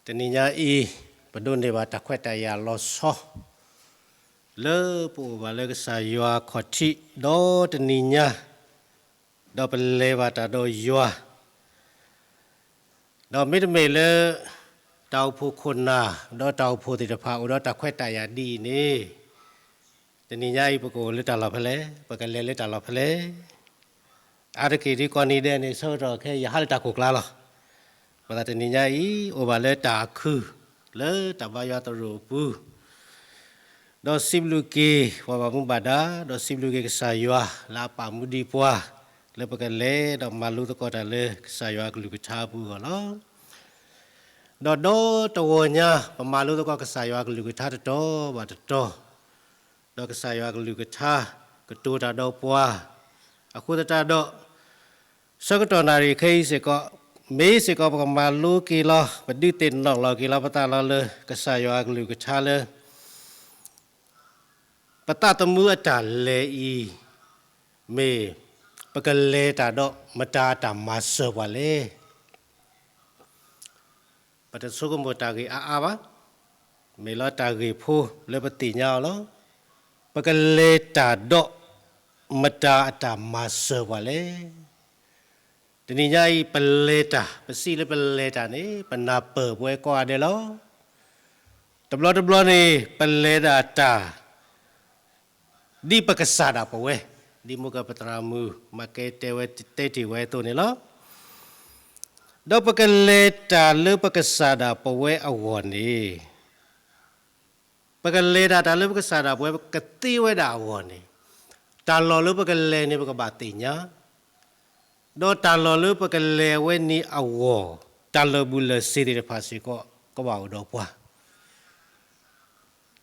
တနံၤညါအံၤ ပဒိးန့ၢ်ဘၣ်တၢ်ခွဲးတၢ်ယာ်လီၤဆီ လၢပအိၣ်ဘၣ်လၢကစၢ်ယွၤခီၣ်ထံး ဒီးတနံၤညါ ဒီးပလဲၤဘၣ်တၢ်ဒီးယွၤ, ဒီးမ့တမ့ၢ်လၢ တၢ်အိၣ်ဖှိၣ်ခိၣ်နၢ် ဒီးတၢ်အိၣ်ဖှိၣ်သ့ၣ်တဖၣ်အိၣ်ဒီးတၢ်ခွဲးတၢ်ယာ်ဒ်အံၤန့ၣ်, တနံၤညါအံၤ ပကအိၣ်လၢတၢ်လီၢ်ဖဲလဲၣ်, ပကလဲၤလၢတၢ်လီၢ်ဖဲလဲၣ်. အါတက့ၢ်ဒ်ကိးနံၤဒဲးန့ၣ် ဆၢကတီၢ်ခဲအံၤ ယဟးလၢတၢ်ခိၣ်ကျါလီၤ. ဘၣ်ဆၣ်တနံၤညါအံၤ အိၣ်ဘၣ်လၢတၢ်အခုၣ် လၢတၢ်ဘါယွၤသရိာ်အပူၤ, ဒီးစံးဘျုးက့ၤပှၤဘၣ်မူဘၣ်ဒါ, ဒီးစံးဘျုးက့ၤကစၢ်ယွၤ လၢအပာ်မူဒံးပှၤ လၢပကလဲၤဒီးမၤလိသကိးတၢ်လၢကစၢ်ယွၤအကလုၢ်ကထါအပူၤအဂီၢ်လီၤ. ဒီးဒီတဂီၤညါ ပမၤလိသကိးကစၢ်ယွၤအကလုၢ်ကထါတတီၤဘၣ်တတီၤ, ဒီးကစၢ်ယွၤအကလုၢ်ကထါ ကတိၤတၢ်ဒီးပှၤ, အဃိသတးဒီး ဆၢကတီၢ်နၣ်ရံၣ်ခဲအံၤစ့ၢ်ကီး, မ့ၢ်စ့ၢ်ကီးပကမၤလိက့ၤလီၤ, ပဒုးသ့ၣ်နီၣ်လီၤက့ၤလီၤပသးလီၤလၢ ကစၢ်ယွၤအကလုၢ်ကထါလၢ ပသးသမူအတၢ်လဲၤအံၤ မ့ၢ် ပကလဲၤတၢ်ဒီးမတၤအတၢ်မၤစၢၤပှၤလဲၣ်. ပတဆိကမိၣ်တၢ်ဂ့ၢ်အါအါဘၣ်, မ့ၢ်လီၤတၢ်ဂ့ၢ်ဖိလၢပသ့ၣ်ညါအီၤလီၤ. ပကလဲၤတၢ်ဒီး မတၤအတၢ်မၤစၢၤပှၤလဲၣ်. တနံၤညါအံၤ ပလဲၤတၢ်, ပစံးလၢပလဲၤတၢ်န့ၣ် ပနၢ်ပၢၢ်ပဝဲကိးဂၤဒဲးလီၤ. တဘျီတဘျီန့ၣ် ပလဲၤဒၣ်တၢ် ဒ်ပကစၢ်ဒၣ်ပဝဲ, ဒ်မိၢ်ကပသရၣ်မုၣ် မၤကဲတဲဝဲ တဲတ့ၢ်ဝဲအသိးန့ၣ်လီၤ. ဒီးပကလဲၤတၢ်လၢပကစၢ်ဒၣ်ပဝဲအဂီၢ်န့ၣ်, ပကလဲၤဒၣ်တၢ်လၢပကစၢ်ဒၣ်ပဝဲ ကသ့ဝဲဒၣ်အဂီၢ်န့ၣ်, တၢ်လီၢ်လၢပကလဲၤန့ၣ် ပကဘၣ်သ့ၣ်ညါ, ဒီးတၢ်လီၢ်လၢပကလဲၤဝဲန့ၣ်အဂီၢ်, တၢ်လၢာ်ဘူၣ်လၢာ်စ့ၤသ့ၣ်တဖၣ်စ့ၢ်ကီး ကဘၣ်အိၣ်ဒီးပှၤ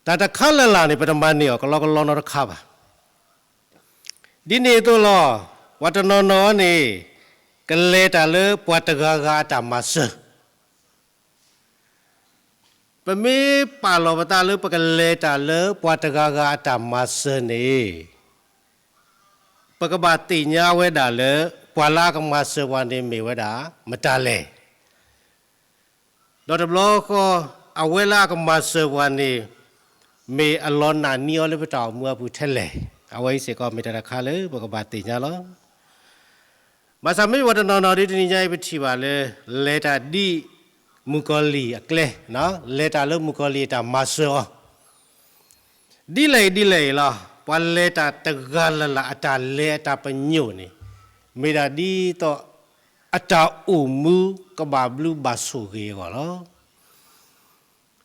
တၢ်တခါလၢ်လၢ်န့ၣ် ပတမၤန့ၢ်အီၤကလီကလီနီတခါဘၣ်. ဒ်န့ၣ်အသိးလီၤ, ပှၤတနီၤနီၤန့ၣ် ကလဲၤတၢ်လၢပှၤတဂၤဂၤအတၢ်မၤစၢၤ. ပမ့ၢ်ပာ်လီၤပသးလၢပကလဲၤတၢ်လၢပှၤတဂၤဂၤအတၢ်မၤစၢၤန့ၣ်, ပကဘၣ်သ့ၣ်ညါဝဲဒၣ်လၢ ပှၤလၢအကမၤစၢၤပှၤန့ၣ်မ့ၢ်ဝဲဒၣ် မတၤလဲၣ်. ဒီးတဘျီဃီ အဝဲလၢအကမၤစၢၤပှၤန့ၣ် မ့ၢ်အလီၤနာ်န့ၢ်အီၤလၢပတၢ်အိၣ်မူအပူၤထဲလဲၣ်. အဝဲအံၤစ့ၢ်ကီးမ့ၢ်တၢ်တခါလၢပကဘၣ်သ့ၣ်ညါလီၤ. ဘၣ်ဆၣ်မ့ၢ်ပှၤတနီၤနီၤဒ်တနံၤညါအံၤပထံၣ်ဘၣ်လၢ လဲၤတၢ်ဒ်မုၣ်ကီၤလံၢ်အကျဲ, လဲၤတၢ်လၢမုၣ်ကီၤလံၢ်အတၢ်မၤစၢၤအီၤ ဒ်လဲၣ်ဒ်လဲၣ်အံၤလီၤ. ပှၤလဲၤတၢ်တဂၤလၢ်လၢ်အတၢ်လဲၤအတၢ်ပညိၣ်န့ၣ် မ့ၢ်ဒၣ်ဒ်သိး အတၢ်အိၣ်မူကဘၣ်ဘျုးဘၣ်ဆိၣ်ဂ့ၤအဂီၢ်လီၤ.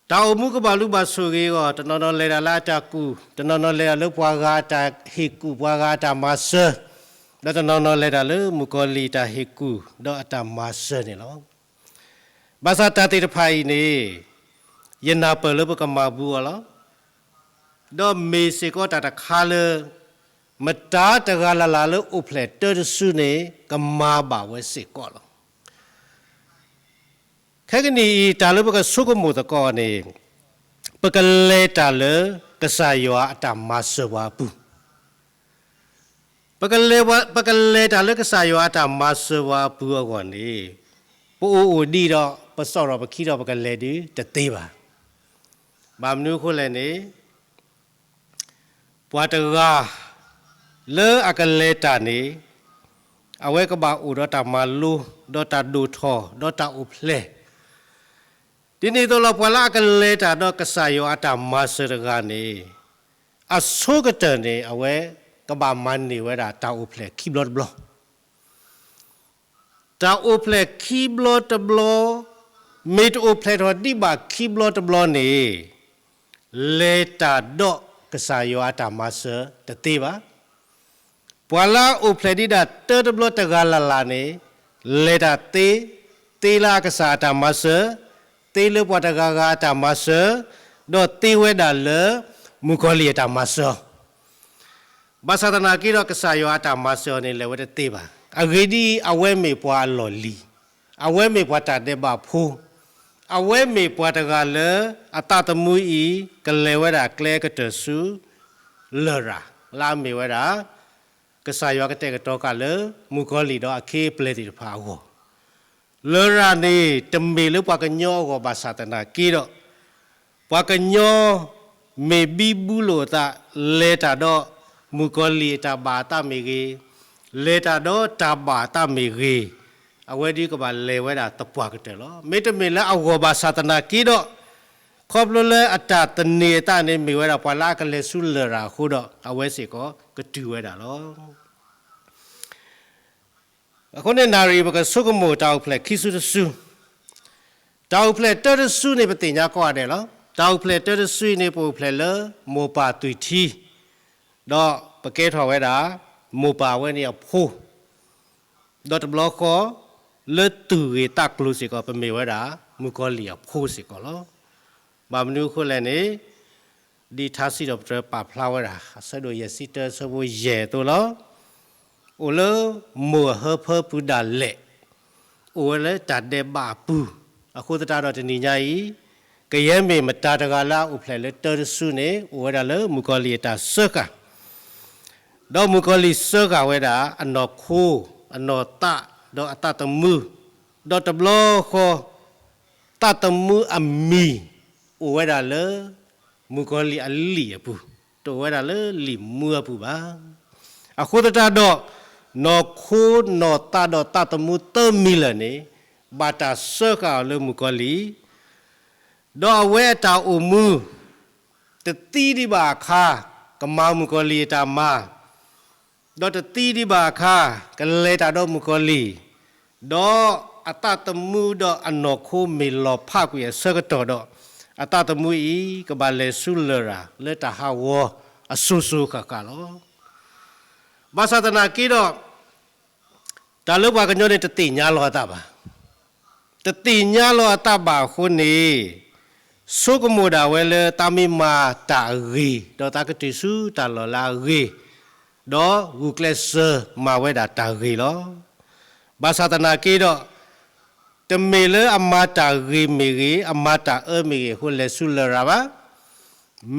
တၢ်အိၣ်မူကဘၣ်ဘျုးဘၣ်ဆိၣ်ဂ့ၤအဂီၢ် တနီၤနီၤလဲၤတၢ်လၢအတၢ်ကူၣ်, တနီၤနီၤလဲၤတၢ်လၢပှၤဂၤအတၢ်ဟ့ၣ်ကူၣ် ပှၤဂၤအတၢ်မၤစၢၤ, ဒီးတနီၤနီၤလဲၤတၢ်လၢမုၣ်ကီၤလံၢ်အတၢ်ဟ့ၣ်ကူၣ် ဒီးအတၢ်မၤစၢၤန့ၣ်လီၤ. ဘၣ်ဆၣ်တၢ်သ့ၣ်တဖၣ်အံၤန့ၣ် ယနၢ်ပၢၢ်လၢပကမၤဘူးအီၤလီၤ. ဒီးမ့ၢ်စ့ၢ်ကီးတၢ်တခါလၢ မတၤတဂၤလၢ်လၢ်လၢအိၣ်ဖျဲၣ်တၢတစုန့ၣ် ကမၤဘၣ်ဝဲစ့ၢ်ကီးလီၤ. ခဲကနံၣ်အံၤ တၢ်လၢပကဆိကမိၣ်သကိးန့ၣ် ပကလဲၤတၢ်လၢကစၢ်ယွၤအတၢ်မၤစၢၤပှၤအပူၤ ပကလဲၤ, ပကလဲၤတၢ်လၢကစၢ်ယွၤအတၢ်မၤစၢၤပှၤအပူၤအဂီၢ်န့ၣ်, ပအိၣ်အိၣ်ဒံးဒီး ပစီၣ်ထီၣ်ပခံထီၣ်ပကလဲၤဒုးတသ့ဘၣ်. ဘၣ်မနုၤအဃိလဲၣ်န့ၣ်, ပှၤတဂၤ လၢအကလဲၤတၢ်န့ၣ်, အဝဲကဘၣ်အိၣ်ဒီးတၢ်မၤလိ, ဒီးတၢ်ဒိၣ်ထီၣ်, ဒီးတၢ်အိၣ်ဖျဲၣ်. ဒ်န့ၣ်အသိးလီၤ ပှၤလၢအကလဲၤတၢ်ဒီးကစၢ်ယွၤအတၢ်မၤစၢၤတဂၤန့ၣ်, အဆိကတၢၢ်န့ၣ် အဝဲကဘၣ်မၤန့ၢ်ဝဲဒၣ်တၢ်အိၣ်ဖျဲၣ်ခံဘျီတဘျီ တၢ်အိၣ်ဖျဲၣ်ခံဘျီတဘျီ, မ့ၢ်တအိၣ်ဖျဲၣ်ထီၣ်ဒံးဘၣ်ခံဘျီတဘျီန့ၣ်, လဲၤတၢ်ဒီးကစၢ်ယွၤအတၢ်မၤစၢၤတသ့ဘၣ်. ပှၤလၢအအိၣ်ဖျဲၣ်ဒံးဒၣ်တၢတဘျီတဂၤလၢ်လၢ်န့ၣ်, လဲၤတၢ်သ့, သ့လၢအကစၢ်အတၢ်မၤစၢၤ, သ့လၢပှၤတဂၤဂၤအတၢ်မၤစၢၤ, ဒီးသ့ဝဲဒၣ်လၢ မုၣ်ကီၤလံၢ်အတၢ်မၤစၢၤ ဘၣ်ဆၣ်သနာ်က့ဒီး ကစၢ်ယွၤအတၢ်မၤစၢၤအီၤန့ၣ် လဲၤဝဲတသ့ဘၣ်. အဂ့ၢ်ဒ်အံၤ, အဝဲမ့ၢ်ပှၤအလီၢ်လံၤ, အဝဲမ့ၢ်ပှၤတၢ်ဒဲးဘးဖိ, အဝဲမ့ၢ်ပှၤတဂၤလၢ အသးသမူအံၤ ကလဲၤဝဲဒၣ်ကျဲကတၢၢ်ဆူ လရာ်, လၢအမ့ၢ်ဝဲဒၣ် ကစၢ်ယွၤကတဲာ်ကတီၤဃာ်လၢ မုၣ်ကီၤလံၢ်ဒီးအခ့အပျဲၢ်သ့ၣ်တဖၣ်အဂီၢ် လရာ်န့ၣ် တမ့ၢ်လၢပှၤကညီအဂီၢ်ဘၣ်ဆၣ်သနာ်က့ဒီး, ပှၤကညီမ့ၢ်ဘံဘူလိာ်အသး လဲၤတၢ်ဒီး မုၣ်ကီၤလံၢ်အတၢ်ဘၣ်အသးမ့ၢ်ဂ့ၤ, လဲၤတၢ်ဒီးတၢ်ဘၣ်အသးမ့ၢ်ဂ့ၤ, အဝဲဒၣ်ကဘၣ်လဲၤဝဲဒၣ်သပှၢ်ကတၢၢ်လီၤ. မ့တမ့ၢ်လၢအဂီၢ်ဘၣ်ဆၣ်သနာ်က့ဒီး, ခီဖျိလၢအတၢ်သန့ၤအသးန့ၣ် မ့ၢ်ဝဲဒၣ်ပှၤလၢအကလဲၤဆူလရာ်အဃိဒီး အဝဲစ့ၢ်ကီးကတုၤဝဲဒၣ်လီၤ. အဃိန့ၣ် နၣ်ရံၣ် ပကဆိကမိၣ်တၢ်အိၣ်ဖျဲၣ်ခံစုတစု, တၢ်အိၣ်ဖျဲၣ်တၢတစုန့ၣ် ပသ့ၣ်ညါကိးဂၤဒဲးလီၤ. တၢ်အိၣ်ဖျဲၣ်တၢတစုအံၤန့ၣ် ပအိၣ်ဖျဲၣ်လၢမိၢ်ပၢ်သွံၣ်ထံ, ဒီးပကဲထီၣ်ဝဲဒၣ် မိၢ်ပၢ်ဝဲန့ၣ်အဖိ, ဒီးတဘျီဃီ လၢသူၣ်ဂ့ၢ်သးကျိၤစ့ၢ်ကီး ပမ့ၢ်ဝဲဒၣ် မုၣ်ကီၤလံၢ်အဖိစ့ၢ်ကီးလီၤ. ဘၣ်မနုၤအဃိလဲၣ်န့ၣ်, ဒ်ထါစံးထီၣ်ပတြၢၤပာ်ဖျါဝဲဒၣ် အဆၢဒိၣ်ယဲၢ်ဆံတၢ အဆၢဖိယဲၢ်အသိးလီၤ. အိၣ်လၢမိၢ်အဟၢဖၢပူၤဒၣ်လဲာ်, အိၣ်ဝဲလၢတၢ်ဒဲးဘးအပူၤ, အဃိသတးဒီးတနံၤညါအံၤ, ကယဲၢ်မ့ၢ်မတၤတဂၤလၢအအိၣ်ဖျဲၣ်လၢတၢတစုန့ၣ် အိၣ်ဝဲဒၣ်လၢမုၣ်ကီၤလံၢ်အတၢ်စၢဃာ် ဒီးမုၣ်ကီၤလံၢ်စၢဃာ်ဝဲဒၣ် အနီၢ်ခိ, အနီၢ်သး, ဒီးအသးသမူ, ဒီးတဘျီဃီ သးသမူအမံၤ အိၣ်ဝဲဒၣ်လၢ မုၣ်ကီၤလံၢ်အလံာ်အပူၤ, တအိၣ်ဝဲဒၣ်လၢလံာ်မူအပူၤဘၣ်. အဃိသတးဒီး, နီၢ်ခိ, နီၢ်သး ဒီးသးသမူသၢမံၤလၢာ်န့ၣ်, ဘၣ်တၢ်စၢဃာ်အီၤလၢမုၣ်ကီၤလံၢ် ဒီးအဝဲအတၢ်အိၣ်မူ, တသံဒံးဘၣ်အခါ, ကမၤမုၣ်ကီၤလံၢ်အတၢ်မၤ, ဒီးတသံဒံးဘၣ်အခါ, ကလဲၤတၢ်ဒီးမုၣ်ကီၤလံၢ်, ဒီးအသးသမူဒီးအနီၢ်ခိမ့ၢ်လီၤဖးကွံာ်အဆၢကတီၢ်ဒီး, အသးသမူအံၤ ကဘၣ်လဲၤဆူလရာ်လၢတၢ်ဟးဂီၤအစိၤစိၤဃၣ်ဃၣ်လီၤ. ဘၣ်ဆၣ်သနာ်က့ဒီး, တၢ်လၢပှၤကညီန့ၣ်တသ့ၣ်ညါလီၤအသးဘၣ်. တသ့ၣ်ညါလီၤအသးဘၣ်အဃိန့ၣ်, ဆိကမိၣ်ဒၣ်ဝဲလၢသးမ့ၢ်မၤတၢ်အဂ့ၤ, ဒီးသးကတုၤဆူတၢ်လီၢ်လၢအဂ့ၤ, ဒီးဂုာ်ကျဲးစၢးမၤဝဲဒၣ်တၢ်ဂ့ၤလီၤ. ဘၣ်ဆၣ်သနာ်က့ဒီး, တမ့ၢ်လၢအမၤတၢ်ဂ့ၤမ့ၢ်ဂ့ၤ, အမၤတၢ်အၢမ့ၢ်ဂ့ၤအဃိလဲၤဆူလရာ်ဘၣ်.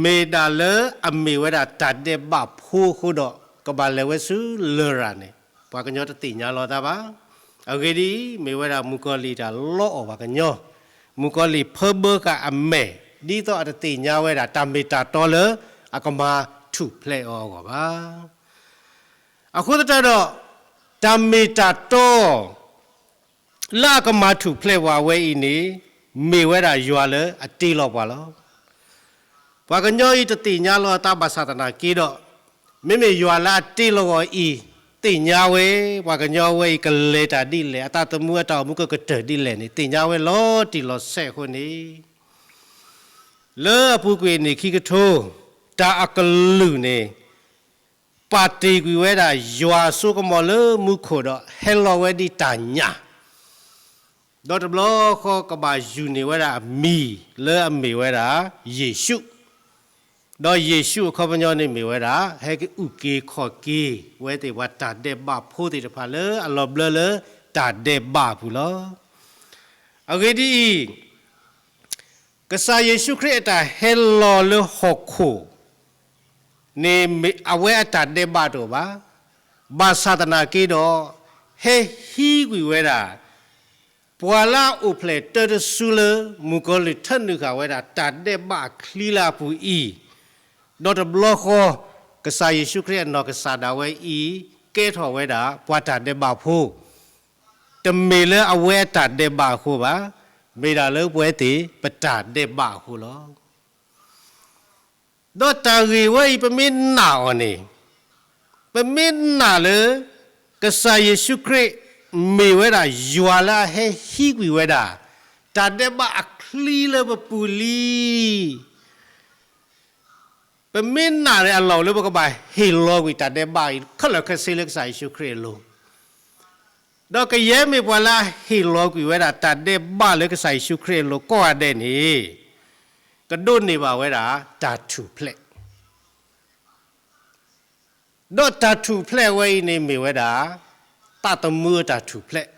မ့ၢ်ဒၣ်လၢအမ့ၢ်ဝဲဒၣ်တၢ်ဒဲးဘးဖိအဃိဒီး ကဘၣ်လဲၤဝဲဆူလရာ်န့ၣ်, ပှၤကညီတသ့ၣ်ညါလီၤအသးဘၣ်. အဂ့ၢ်ဒ်အံၤ, မ့ၢ်ဝဲဒၣ်မုၣ်ကီၤလံၢ်တၢ်လီအီၣ်ပှၤကညီ, မုၣ်ကီၤလံၢ်ဖၢဘၢဃာ်အမဲာ်, ဒ်သိးအတသ့ၣ်ညါဝဲဒၣ်တၢ်မ့ၢ်တၢ်တီလၢအကမၤထူၣ်ဖျဲးအီၤအဂီၢ်ဘၣ်. အဃိသတးဒီး, တၢ်မ့ၢ်တၢ်တီ လၢအကမၤထူၣ်ဖျဲးပှၤဝဲအံၤန့ၣ်, မ့ၢ်ဝဲဒၣ်ယွၤလၢအတ့လီၤပှၤလီၤ. ပှၤကညီအံၤတသ့ၣ်ညါလီၤအသးဘၣ်ဆၣ်သနာ်က့ဒီး, မ့မ့ၢ်ယွၤလၢအတ့လီၤအီၤအံၤ, သ့ၣ်ညါဝဲ, ပှၤကညီဝဲအံၤကလဲၤတၢ်ဒ်လဲၣ်, အသးသမူအတၢ်အိၣ်မူကကတၢၢ်ဒ်လဲၣ်န့ၣ် သ့ၣ်ညါဝဲလီၤတံၢ်လီၤဆဲးအဃိန့ၣ်, လၢအပူၤကွံာ်အနံၣ်ခံကထိ, တၢ်အကလုာ်န့ၣ် ပာ်တ့ၢ်ကွံာ်ဝဲဒၣ်ယွၤအစိကမီၤလၢမူခိၣ်ဒီးဟဲလီၤဝဲဒ်တၢ်ညၣ်, ဒီးတဘျီဃီကဘၣ်ယူၢ်န့ၢ်ဝဲဒၣ်အမံၤလၢအမ့ၢ်ဝဲဒၣ်ယ့ၣ်ၡူး, ဒီးယ့ၣ်ၡူးအခီပညီန့ၣ်မ့ၢ်ဝဲဒၣ် ဟဲက့ၤအုၣ်က့ၤခီၣ်က့ၤဝဲသ့ၣ်ပှၤတၢ်ဒဲးဘးဖိသ့ၣ်တဖၣ်လၢအလီၤဘျၢလၢတၢ်ဒဲးဘးအပူၤလီၤ. အဂ့ၢ်ဒ်အံၤ, ကစၢ်ယ့ၣ်ၡူးခရံာ်အတၢ်ဟဲလီၤလၢဟီၣ်ခိၣ်န့ၣ် အဝဲအတၢ်ဒဲးဘးတအိၣ်ဘၣ်. ဘၣ်ဆၣ်သနာ်က့ဒီး, ဟဲဟံးကွံာ်ဝဲဒၣ် ပှၤလၢအအိၣ်ဖျဲၣ်တၢတစုလၢ မုၣ်ကီၤလံၢ်ထၢနုာ်ဃာ်ဝဲဒၣ်တၢ်ဒဲးဘးအချံလၢအပူၤအံၤ, ဒီးတဘျီဃီ, ကစၢ်ယ့ၣ်ၡူးခရံာ်အနီၢ်ကစၢ်ဒၣ်ဝဲအံၤ ကဲထီၣ်ဝဲဒၣ်ပှၤတၢ်ဒဲးဘးဖိ, တမ့ၢ်လၢအဝဲအတၢ်ဒဲးဘးအဃိဘၣ်, မ့ၢ်ဒၣ်လၢပဝဲသ့ၣ်ပတၢ်ဒဲးဘးအဃိလီၤ. ဒီးတၢ်ဂ့ၢ်ဝဲအံၤ ပမ့ၢ်နာ်အီၤန့ၣ်, ပမ့ၢ်နာ်လၢ ကစၢ်ယ့ၣ်ၡူးခရံာ် မ့ၢ်ဝဲဒၣ်ယွၤလၢအဟဲဟံးကွံာ်ဝဲဒၣ် တၢ်ဒဲးဘးအချံလၢပပူၤလံ. ပမ့ၢ်နာ်န့ၣ် အလီၢ်အိၣ်လၢပကဘၣ်ဟ့ၣ်လီၤကွံာ်တၢ်ဒဲးဘးအံၤ ခဲလၢာ်ခဲဆ့လၢကစၢ်ယ့ၣ်ၡူးခရံာ်အလိၤ, ဒီးကယဲၢ်မ့ၢ်ပှၤလၢအဟ့ၣ်လီၤကွံာ်ဝဲဒၣ်တၢ်ဒဲးဘးလၢကစၢ်ယ့ၣ်ၡူးခရံာ်အလိၤကိးဂၤဒဲးန့ၣ်, ကဒိးန့ၢ်ဘၣ်ဝဲဒၣ်တၢ်ထူၣ်ဖျဲး ဒီးတၢ်ထူၣ်ဖျဲးဝဲအံၤန့ၣ်မ့ၢ်ဝဲဒၣ် သးသမူအတၢ်ထူၣ်ဖျဲး,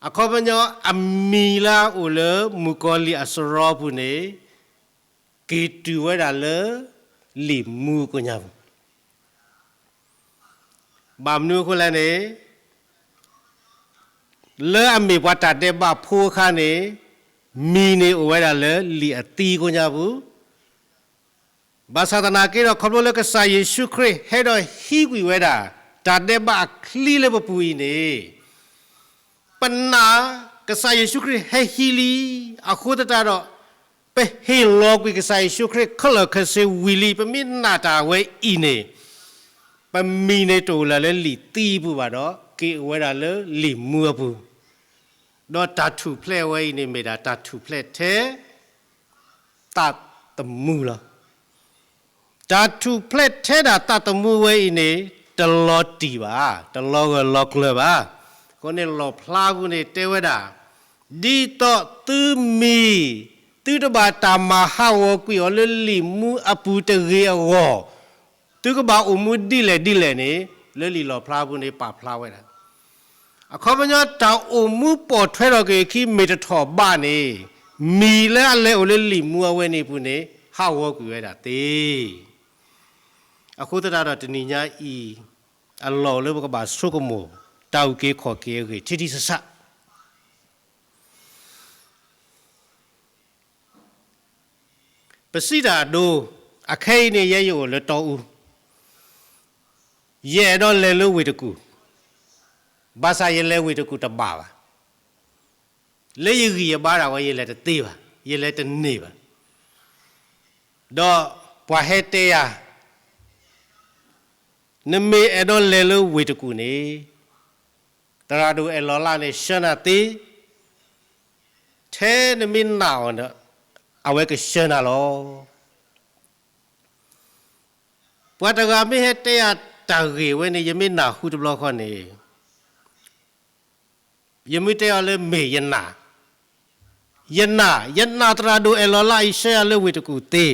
အခီပညီအမံၤလၢအအိၣ်လၢမုၣ်ကီၤလံၢ်အစရီပူၤန့ၣ် က့ၤတုၤဝဲဒၣ်လၢ လံာ်မူအကိးညါပူၤ, ဘၣ်မနုၤအဃိလဲၣ်န့ၣ်, လၢအမ့ၢ်ပှၤတၢ်ဒဲးဘးဖိအခါန့ၣ်, မံၤန့ၣ်အိၣ်ဝဲဒၣ်လၢလံာ်အသံကိညါပူၤ, ဘၣ်ဆၣ်သနာ်က့ဒီး ခီဖျိလၢကစၢ်ယ့ၣ်ၡူးခရံာ်ဟဲဒီးဟံးကွံာ်ဝဲဒၣ် တၢ်ဒဲးဘးအချံလၢပပူၤအံၤန့ၣ်, ပနာ်ကစၢ်ယ့ၣ်ၡူးခရံာ်ဟဲဟံးလံ, အဃိသတးဒီး ပဟ့ၣ်လီၤကွံာ်ကစၢ်ယ့ၣ်ၡူးခရံာ်ခဲလၢာ်ခဲဆ့ဝံၤလံ, ပမ့ၢ်နာ်တၢ်ဝဲအံၤန့ၣ်, ပမံၤန့ၣ်တအိၣ်လၢၤလၢလံာ်သံအပူၤဘၣ်ဒီး က့ၤအိၣ်ဝဲဒၣ်လၢလံာ်မူအပူၤ, ဒီးတၢ်ထူၣ်ဖျဲးဝဲအံၤန့ၣ် မ့ၢ်ဒၣ်တၢ်ထူၣ်ဖျဲးထဲ သးသမူလီၤ. တၢ်ထူၣ်ဖျဲးထဲဒၣ်သးသမူဝဲအံၤန့ၣ် တလီၤတံၢ်ဘၣ်, တလီၤဂၢၢ်လီၤကျၢၤဘၣ်. အဃိန့ၣ်လီၣ်ဖျါပူၤန့ၣ်တဲဝဲဒၣ်, ဒ်သိးသုမံၤ, သုတဘၣ်တၢ်မၤဟးဂီၤကွံာ်အီၤလၢလံာ်မူအပူၤတဂ့ၤအဂီၢ်, သုကဘၣ်အိၣ်မူဒ်လဲၣ်ဒ်လဲၣ်န့ၣ်, လၢလံာ်လီၣ်ဖျါပူၤန့ၣ်ပာ်ဖျါဝဲဒၣ် အခီပညီ တၢ်အိၣ်မူပိာ်ထွဲထီၣ်က့ၤအခံမ့ၢ်တထီၣ်ဘးန့ၣ်, မံၤလၢအလဲၤအိၣ်လၢလံာ်မူအဝဲန့ၣ်အပူၤန့ၣ် ဟးဂီၤကွံာ်ဝဲဒၣ်သ့. အဃိသတးဒီးတနံၤညါအံၤ, အလီၢ်အိၣ်လၢပကဘၣ်ဆိကမိၣ် တၢ်အုၣ်က့ၤခီၣ်က့ၤအဂ့ၢ်ထံထံဆးဆး ပစံးတၢ်အဒိ, အခဲအံၤန့ၣ် ယဲယအိၣ်လၢတီအူ, ယအဲၣ်ဒိးလဲၤလၢဝ့ၢ်တကူၣ်, ဘၣ်ဆၣ်ယလဲၤဝ့ၢ်တကူၣ်တဘၣ်ဘၣ်. လၢယဂံၢ်ယဘါဒၣ်ဝဲ ယလဲၤတသ့ဘၣ်, ယလဲၤတန့ၢ်ဘၣ်. ဒီးပှၤဟဲတဲယၤ, နမ့ၢ်အဲၣ်ဒိးလဲၤလၢဝ့ၢ်တကူၣ်န့ၣ်, သရၣ်ဒိၣ်အဲၣ်လီၤလၢ်န့ၣ် ဆှၢနၤသ့, ထဲနမ့ၢ်နာ်အီၤန့ၣ်, အဝဲကဆှၢနၤလီၤ. ပှၤတဂၤမ့ၢ်ဟဲတဲယၤတၢ်ဂ့ၢ်ဝဲန့ၣ် ယမ့ၢ်နၢ်ဟူတဘျီဃီန့ၣ်, ယမ့ၢ်တဲအီၤလၢမ့ၢ်ယနာ်, ယနာ်, ယနာ်သရၣ်ဒိၣ်အဲၣ်လီၤလၢ်အံၤဆှၢယၤလၢဝ့ၢ်တကူၣ်သ့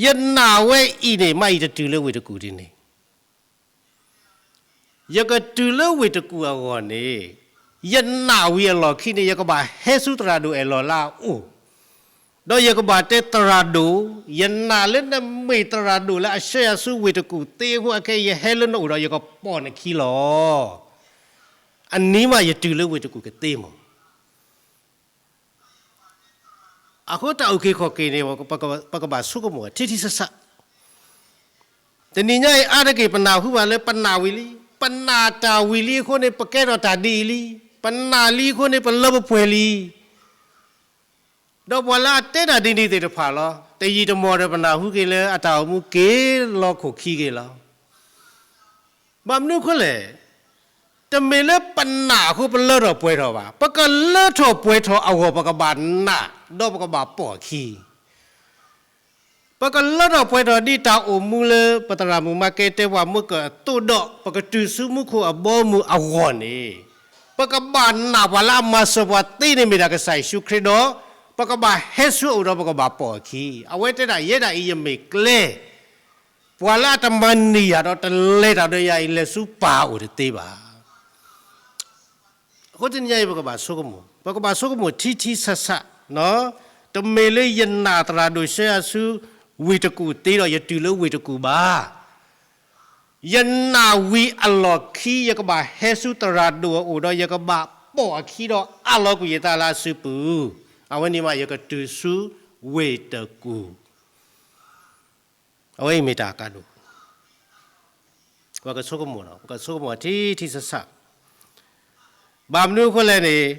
ယနာ်ဝဲအံၤန့ၣ် မ့ၢ်ယတတုၤလၢဝ့ၢ်တကူၣ်ဒ်န့ၣ်, ယကတုၤလၢဝ့ၢ်တကူၣ်အဂီၢ်န့ၣ်, ယနာ်ဝံၤအလီၢ်ခံန့ၣ် ယကဘၣ်ဟဲဆူသရၣ်ဒိၣ်အဲၣ်လီၤလၢ်အအိၣ်, ဒီးယကဘၣ်တဲသရၣ်ဒိၣ်, ယနာ်လၢနမ့ၢ်သရၣ်ဒိၣ်လၢအဆှၢယၤဆူဝ့ၢ်တကူၣ်သ့အဃိ အခဲအံၤယဟဲလၢနအိၣ်ဒီးယကပိာ်နခံလီၤ. အနံၤမးယတုၤလၢဝ့ၢ်တကူၣ်ကသ့မး အဃိတၢ်အုၣ်က့ၤခီၣ်က့ၤန့ၣ် ပကဘၣ်ဆိကမိၣ်ထံထံဆးဆး, တနံၤညါအံၤအါတက့ၢ်ပနၢ်ဟူဘၣ်လၢပနာ်ဝံၤလံ, ပနာ်တၢ်ဝံၤလံအဃိန့ၣ် ပကဲထီၣ်တၢ်ဒ်အံၤလံ, ပနာ်လံအဃိန့ၣ် ပလၢပပှဲၤလံ, ဒီးပှၤလၢအတဲတၢ်ဒ်န့ၣ်သ့ၣ်တဖၣ်လီၤ. တယံာ်တမီၢ်ဒီးပနၢ်ဟူက့ၤလၢအတၢ်အိၣ်မူက့ၤလီၤခိၣ်ခံက့ၤလီၤ. ဘၣ်မနုၤအဃိလဲၣ်, တမ့ၢ်လၢပနာ်အဃိပလၢထီၣ်ပှဲၤထီၣ်ဘၣ်. ပကလၢထီၣ်ပှဲၤထီၣ်အဂီၢ် ပကဘၣ်နာ်, ဒီးပကဘၣ်ပိာ်အခံ. ပကလၢထီၣ်ပှဲၤထီၣ်ဒ်တၢ်အိၣ်မူလၢပသရၣ်မုၣ်မၤကဲတဲပှၤမုၢ်ကၢၢ်အသိးဒီး ပကတုၤဆူမူခိၣ်အဘီအမုၢ်အဂီၢ်န့ၣ်, ပကဘၣ်နာ်ပှၤလၢအမၤစၢၤပှၤသ့န့ၣ် မ့ၢ်ဒၣ်ကစၢ်ယ့ၣ်ၡူးခရံာ်ဒီး ပကဘၣ်ဟဲဆူအအိၣ်ဒီးပကဘၣ်ပိာ်အခံ. အဝဲတဲဒၣ် ယဲဒၣ်အံၤယမ့ၢ်ကျဲ, ပှၤလၢအတမၤန့ၢ်ယၤဒီးတလဲၤတၢ်ဒီးယၤအံၤ လဲၤဆူပၢ်အအိၣ်တသ့ဘၣ်. အဃိတနံၤညါအံၤ ပကဘၣ်ဆိကမိၣ်, ပကဘၣ်ဆိကမိၣ်ထံထံဆးဆး, တမ့ၢ်လၢယနာ်သရၣ်ဒိၣ်ဆှၢယၤဆူဝ့ၢ်တကူၣ်သ့ဒီးယတုၤလၢဝ့ၢ်တကူၣ်ဘၣ်. ယနာ်ဝံၤအလီၢ်ခံ ယကဘၣ်ဟဲဆူသရၣ်ဒိၣ်အအိၣ်ဒီး ယကဘၣ်ပိာ်အခံဒီးအးလီၤကွံာ်ယသးလၢအစုပူၤ, အဝဲန့ၣ်မးယကတုၤဆူဝ့ၢ်တကူၣ်. အဝဲအံၤမ့ၢ်တၢ်အကါဒိၣ်, ပကဆိကမိၣ်လီၤ, ပကဆိကမိၣ်ထံထံဆးဆး. ဘၣ်မနုၤအဃိလဲၣ်န့ၣ်,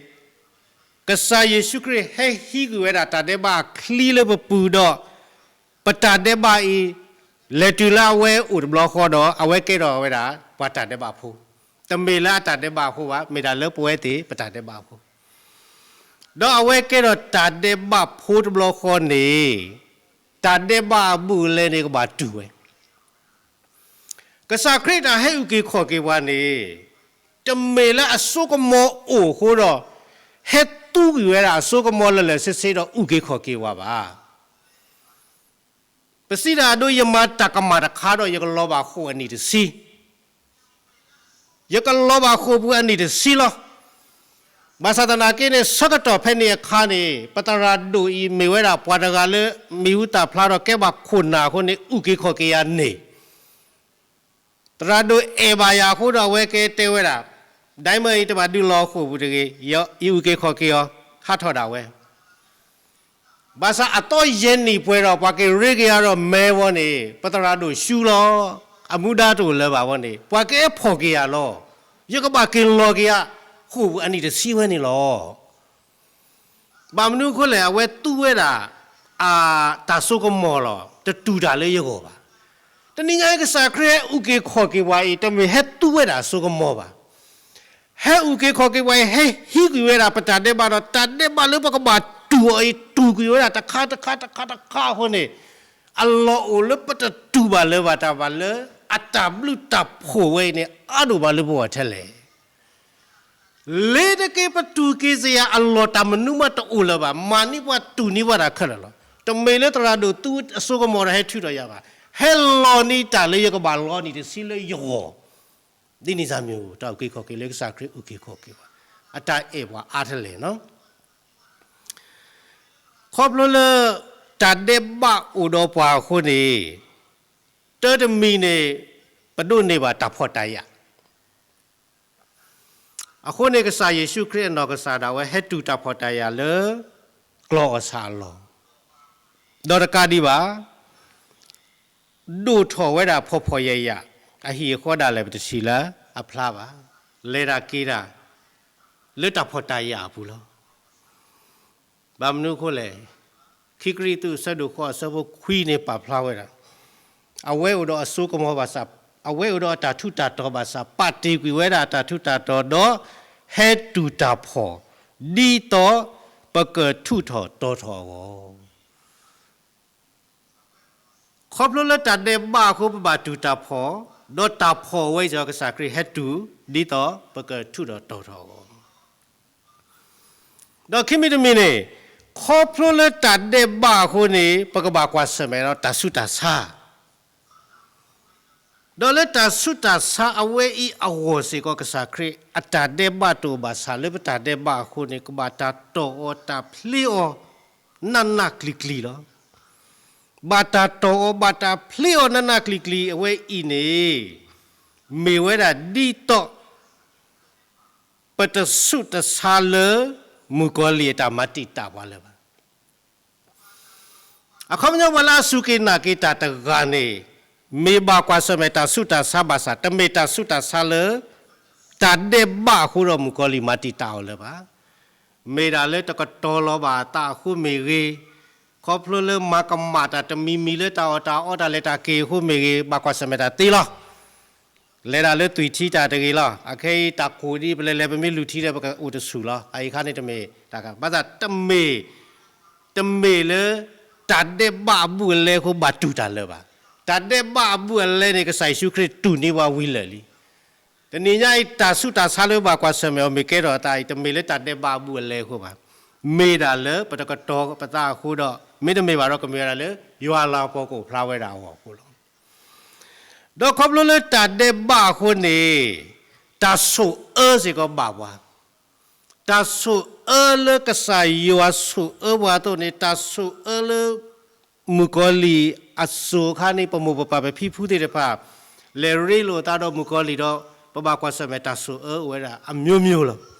ကစၢ်ယ့ၣ်ၡူးခရံာ်ဟဲဟံးကွံာ်ဝဲဒၣ်တၢ်ဒဲးဘးအချံလၢပပူၤဒီး, ပတၢ်ဒဲးဘးအံၤ လဲၤတုၤလၢအဝဲအိၣ်တဘျီဃီဒီး အဝဲကဲထီၣ်ဝဲဒၣ်ပှၤတၢ်ဒဲးဘးဖိ, တမ့ၢ်လၢအတၢ်ဒဲးဘးအဃိဘၣ်, မ့ၢ်ဒၣ်လၢပဝဲသ့ၣ်ပတၢ်ဒဲးဘးအဃိ, ဒီးအဝဲကဲထီၣ်တၢ်ဒဲးဘးဖိတဘျီဃီန့ၣ်, တၢ်ဒဲးဘးအဘူးအလဲန့ၣ်ကဘၣ်တူၢ်ဝဲ ကစၢ်ခရံာ်တၢ်ဟဲအုၣ်က့ၤခီၣ်က့ၤပှၤန့ၣ်, တမ့ၢ်လၢအစိကမီၤအိၣ်အဃိဒီး, ဟဲသူကွံာ်ဝဲဒၣ်အစိကမီၤလၢာ်လၢာ်ဆ့ဆ့ဒီးအုၣ်က့ၤခီၣ်က့ၤပှၤဘၣ်. ပစံးတၢ်အဒိ ယမၤတၢ်ကမၣ်တခါဒီး ယကလီၤဘၣ်ဃိာ်အနံၣ်တဆံ ယကလီၤဘၣ်ဃိာ်ပူၤအနံၣ်တဆံလီၤ. ဘၣ်ဆၣ်သနာ်က့န့ၣ် ဆၢကတီၢ်ဖဲန့ၣ်အခါန့ၣ် ပသရၣ်ဒိၣ်အံၤမ့ၢ်ဝဲဒၣ်ပှၤတဂၤလၢ မံၤဟူသၣ်ဖျါဒီးကဲဘၣ်ခိၣ်နၢ်အဃိန့ၣ် အုၣ်က့ၤခီၣ်က့ၤယၤန့ၣ် သရၣ်ဒိၣ်အဲၣ်ဘၣ်ယၤအဃိဒီး အဝဲကတဲဝဲဒၣ်, ဒၣ်မၢအံၤတဘၣ်ဒုးလီၤဃိာ်ပူၤတဂ့ၤ, ယအုၣ်က့ၤခီၣ်က့ၤအီၤ ဟးထီၣ်ဒၣ်ဝဲ ဘၣ်ဆၣ်အသီယဲၢ်နံၣ်ပှဲၤဒီး ပှၤက့ၤရ့က့ၤယၤဒီးမဲဝဲန့ၣ် ပသရၣ်ဒိၣ်ဆူလီၤ. အမူဒါတအိၣ်လၢၤဘၣ်ဝဲန့ၣ် ပှၤကအဲၣ်ဖီၣ်က့ၤယၤလီၤ. ယကဘၣ်က့ၤလီၤက့ၤယၤ ဃိာ်ပူၤအနံၣ်တဆံဝဲန့ၣ်လီၤ. ဘၣ်မနုၤအဃိလဲၣ်, အဝဲသူဝဲဒၣ် အတၢ်စိကမီၤလီၤ, တတူၢ်တၢ်လၢယဂီၢ်ဘၣ်. တနံၤညါအံၤကစၢ်ခရံာ်ဟဲအုၣ်က့ၤခီၣ်က့ၤပှၤအံၤ တမ့ၢ်ဟဲသူဝဲဒၣ်အစိကမီၤဘၣ်. ဟဲအုၣ်က့ၤခီၣ်က့ၤပှၤအံၤ ဟဲဟံးကွံာ်ဝဲဒၣ်ပတၢ်ဒဲးဘးဒီး တၢ်ဒဲးဘးလၢပကဘၣ်တူၢ်အီၤအံၤ တူၢ်ကွံာ်ဝဲဒၣ် တခါတခါတခါတခါအဃိန့ၣ်, အလီၢ်အိၣ်လၢပတတူၢ်ဘၣ်လၢၤဘၣ်တၢ်ဘၣ်လၢ အတၢ်ဘျုးတၢ်ဖှိၣ်ဝဲအံၤန့ၣ် အါဒိၣ်မးလၢပဂီၢ်ထဲလဲၣ်. လ့ၤတက့ၤပတူၢ်က့ၤစ့ၢ်ယၤအလီၢ် တၢ်မနုၤမးတအိၣ်လၢၤဘၣ်. မၤန့ၢ်ပှၤတူၢ်န့ၢ်ပှၤတၢ်ခဲလၢာ်လီၤ. တမ့ၢ်လၢသရၣ်ဒိၣ်သူအစိကမီၤဒီးဟဲထုးထီၣ်ယၤဘၣ်. ဟဲလီၤန့ၢ်တၢ်လၢယကဘၣ်လီၤနံၣ်တဆံလၢယဂီၢ်, ဒ်န့ၣ်စၢ်မ့ၢ် တၢ်အုၣ်က့ၤခီၣ်က့ၤလၢကစၢ်ခရံာ်အုၣ်က့ၤခီၣ်က့ၤပှၤ, အတၢ်အဲၣ်ပှၤအါထဲလဲၣ်. ခီဖျိလၢ တၢ်ဒဲးဘးအိၣ်ဒီးပှၤအဃိန့ၣ်, တၢ်တမံၤန့ၣ် ပဒိးန့ၢ်ဘၣ်တၢ်ဖှီၣ်တၢ်ယာ် အဃိန့ၣ် ကစၢ်ယ့ၣ်ၡူးခရံာ်အနီၢ်ကစၢ်ဒၣ်ဝဲ ဟဲတူၢ်တၢ်ဖှီၣ်တၢ်ယာ်လၢ ကျီၢ်အီၣ်ဆၣ်အလီၢ်, ဒီးတကးဒံးဘၣ် ဒိၣ်ထီၣ်ဝဲဒၣ်ဖှီၣ်ဖှီၣ်ယာ်ယာ်, အဟံၣ်အဃီဒၣ်လဲာ် ပတထံၣ်လၢအဖျါဘၣ်, လဲၤတၢ်က့ၤတၢ် လၢတၢ်ဖှီၣ်တၢ်ယာ်အပူၤလီၤ. ဘၣ်မနုၤအဃိလဲၣ်, ခံကရံၣ်သူး အဆၢဒိၣ်ဃိး အဆၢဖိခွံန့ၣ် ပာ်ဖျါဝဲဒၣ်, အဝဲအိၣ်ဒီးအစိကမီၤဘၣ်ဆၣ်, အဝဲအိၣ်ဒီးအတၢ်ထူးတၢ်တီၤဘၣ်ဆၣ် ပာ်တ့ၢ်ကွံာ်ဝဲဒၣ်အတၢ်ထူးတၢ်တီၤဒီး ဟဲတူၢ်တၢ်ဖှီၣ်, ဒ်သိးပကထူးထီၣ်တီၤထီၣ်အဂီၢ် ခီဖျိလၢတၢ်ဒဲးဘးအဃိ ပဘၣ်တူၢ်တၢ်ဖှီၣ်, ဒီးတၢ်ဖှီၣ်ဝဲအံၤ ကစၢ်ခရံာ်ဟဲတူၢ် ဒ်သိးပကထူးထီၣ်တီၤထီၣ်အဂီၢ်, ဒီးခံမံၤတမံၤန့ၣ်, ခီဖျိလၢတၢ်ဒဲးဘးအဃိန့ၣ် ပကဘၣ်ကွၢ်ဆၢၣ်မဲာ်ဒီးတၢ်ဆူးတၢ်ဆါ ဒီးလၢတၢ်ဆူးတၢ်ဆါအဝဲအံၤအဂီၢ်စ့ၢ်ကီး ကစၢ်ခရံာ်အတၢ်ဒဲးဘးတအိၣ်ဘၣ်ဆၣ် လၢပတၢ်ဒဲးဘးအဃိန့ၣ် ကဘၣ်တၢ်တီၢ်အီၤတၢ်ဖျ့အီၤ နးနးကျံၤကျံၤလီၤ. ဘၣ်တၢ်တီၢ်အီၤ ဘၣ်တၢ်ဖျ့အီၤနးနးကျံၤကျံၤ အဝဲအံၤန့ၣ် မ့ၢ်ဝဲဒၣ်ဒ်သိး ပတဆူးတဆါလၢ မုၣ်ကီၤလံၢ်အတၢ်မၤတံာ်တာ်ပှၤလၢၤဘၣ်. အခီပညီ ပှၤလၢအစူၢ်က့ၤနာ်က့ၤတၢ်တဂၤန့ၣ် မ့ၢ်ဘၣ်ကွၢ်ဆၢၣ်မဲာ်တၢ်ဆူးတၢ်ဆါဘၣ်ဆၣ် တမ့ၢ်တၢ်ဆူးတၢ်ဆါလၢ တၢ်ဒဲးဘးအဃိဒီး မုၣ်ကီၤလံၢ်မၤတံာ်တာ်အီၤလၢၤဘၣ်. မ့ၢ်ဒၣ်လၢတကတီၤလီၤဘၣ်အသးအဃိမ့ၢ်ဂ့ၤ, ခီဖျိလၢမၤကမၣ်တၢ်တမံၤမံၤလၢတၢ်အီၣ်တၢ်အီတၢ်လဲၤတၢ်က့ၤအဃိမ့ၢ်ဂ့ၤ, ဘၣ်ကွၢ်ဆၢၣ်မဲာ်တၢ်သ့လီၤ. လဲၤဒၣ်လၢသွံၣ်ထံတၢ်တဂ့ၤလီၤ. အခဲအံၤတၢ်ကိၢ်ဒ်ပလဲၤလဲၤ ပမ့ၢ်လူၤထံဒီး ပကအိၣ်တဆူၣ်လီၤ. အအံၤခါန့ၣ်တမ့ၢ်တၢ်က, ဘၣ်ဆၣ်တမ့ၢ်, တမ့ၢ်လၢ တၢ်ဒဲးဘးအဘူးအလဲအဃိ ဘၣ်တူၢ်တၢ်လၢၤဘၣ်. တၢ်ဒဲးဘးအဘူးအလဲန့ၣ် ကစၢ်ယ့ၣ်ၡူးခရံာ်တူၢ်န့ၢ်ပှၤဝံၤလၢာ်လံ. တနံၤညါအံၤ တၢ်ဆူးတၢ်ဆါလၢဘၣ်ကွၢ်ဆၢၣ်မဲာ်အီၤ မ့ၢ်ကဲထီၣ်အသးအံၤ တမ့ၢ်လၢတၢ်ဒဲးဘးအဘူးအလဲအဃိဘၣ်. မ့ၢ်ဒၣ်လၢပတကတီၤပသးအဃိဒီး မ့တမ့ၢ်ဘၣ်ဒီး ကမ့ၢ်ဝဲဒၣ်လၢ ယွၤလၤကပီၤကအိၣ်ဖျါဝဲဒၣ်အဂီၢ်အဃိလီၤ. ဒီးခီဖျိလၢတၢ်ဒဲးဘးအဃိန့ၣ် တၢ်ဆိၣ်အၢစ့ၢ်ကီးဘၣ်ပှၤ, တၢ်ဆိၣ်အၢလၢကစၢ်ယွၤဆိၣ်အၢပှၤအသိးန့ၣ် တၢ်ဆိၣ်အၢလၢ မုၣ်ကီၤလံၢ်အစိၤအခါန့ၣ် ပမိၢ်ပပၢ်ပဖံဖုသ့ၣ်တဖၣ် လဲၤရ့လိာ်သးဒီးမုၣ်ကီၤလံၢ်ဒီး ပဘၣ်ကွၢ်ဆၢၣ်မဲာ်တၢ်ဆိၣ်အၢအိၣ်ဝဲဒၣ်အမျိုးမျိုးလီၤ.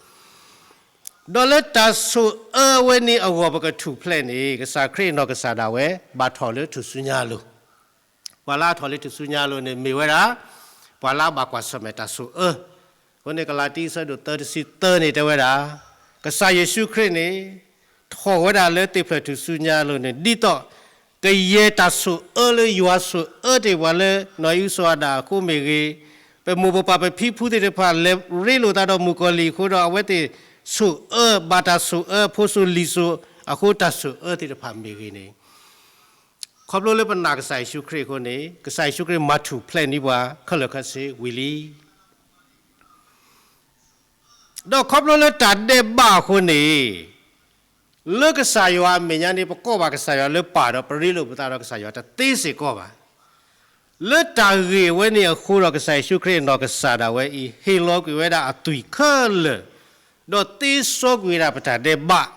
ဒီးလၢတၢ်ဆိၣ်အၢဝဲန့ၣ်အဂီၢ် ပကထူၣ်ဖျဲးန့ၣ် ကစၢ်ခရံာ်အနီၢ်ကစၢ်ဒၣ်ဝဲ ဘၣ်ထီၣ်လၢထူၣ်စုညါအလိၤ, ပှၤလၢအထီၣ်လၢထူၣ်စုညါအလိၤန့ၣ် မ့ၢ်ဝဲဒၣ် ပှၤလၢအဘၣ်ကွၢ်ဆၢၣ်မဲာ်တၢ်ဆိၣ်အၢ. အဃိန့ၣ် ကလၤတံ အဆၢဒိၣ်သၢ တဆံသၢန့ၣ် တဲဝဲဒၣ်, ကစၢ်ယ့ၣ်ၡူးခရံာ်န့ၣ် ထီၣ်ဝဲဒၣ်လၢသ့ၣ်ဖျၢၣ်ထူၣ်စုညါအလိၤန့ၣ် ဒ်သိးကယဲၢ်တၢ်ဆိၣ်အၢလၢယွၤဆိၣ်အၢတ့ၢ်ပှၤလၢ နီၢ်အံၣ်အူစီၤအၤဒၣ်အဃိမ့ၢ်ဂ့ၤ, ပမိၢ်ပပၢ်ပဖံဖုသ့ၣ်တဖၣ် လဲၤရ့လိာ်သးဒီးမုၣ်ကီၤလံၢ်အဃိဒီး အဝဲသ့ၣ်ဆိၣ်အၢ ဘၣ်တၢ်ဆိၣ်အၢ ဖိစိၤလံၤစိၤအဃိ တၢ်ဆိၣ်အၢသ့ၣ်တဖၣ်မ့ၢ်ဂ့ၤန့ၣ် ခီဖျိလၢပနာ်ကစၢ်ယ့ၣ်ၡူးခရံာ်အဃိန့ၣ် ကစၢ်ယ့ၣ်ၡူးခရံာ်မၤထူၣ်ဖျဲးန့ၢ်ပှၤ ခဲလၢာ်ခဲဆ့ဝံၤလံ. ဒီးခီဖျိလၢတၢ်ဒဲးဘးအဃိန့ၣ် လၢကစၢ်ယွၤအမဲာ်ညါန့ၣ် ပကိးဘၣ်ကစၢ်ယွၤလၢပၢ်ဒီး ပရ့လိာ်ပသးဒီးကစၢ်ယွၤတသ့စ့ၢ်ကီးဘၣ်. လၢတၢ်ဂ့ၢ်အဝဲန့ၣ်အဃိဒီး ကစၢ်ယ့ၣ်ၡူးခရံာ်အနီၢ်ကစၢ်ဒၣ်ဝဲအံၤ ဟ့ၣ်လီၤကွံာ်ဝဲဒၣ်အသွံၣ်ခဲလၢာ်, ဒီးသ့စီကွံာ်ဝဲဒၣ်ပတၢ်ဒဲးဘး,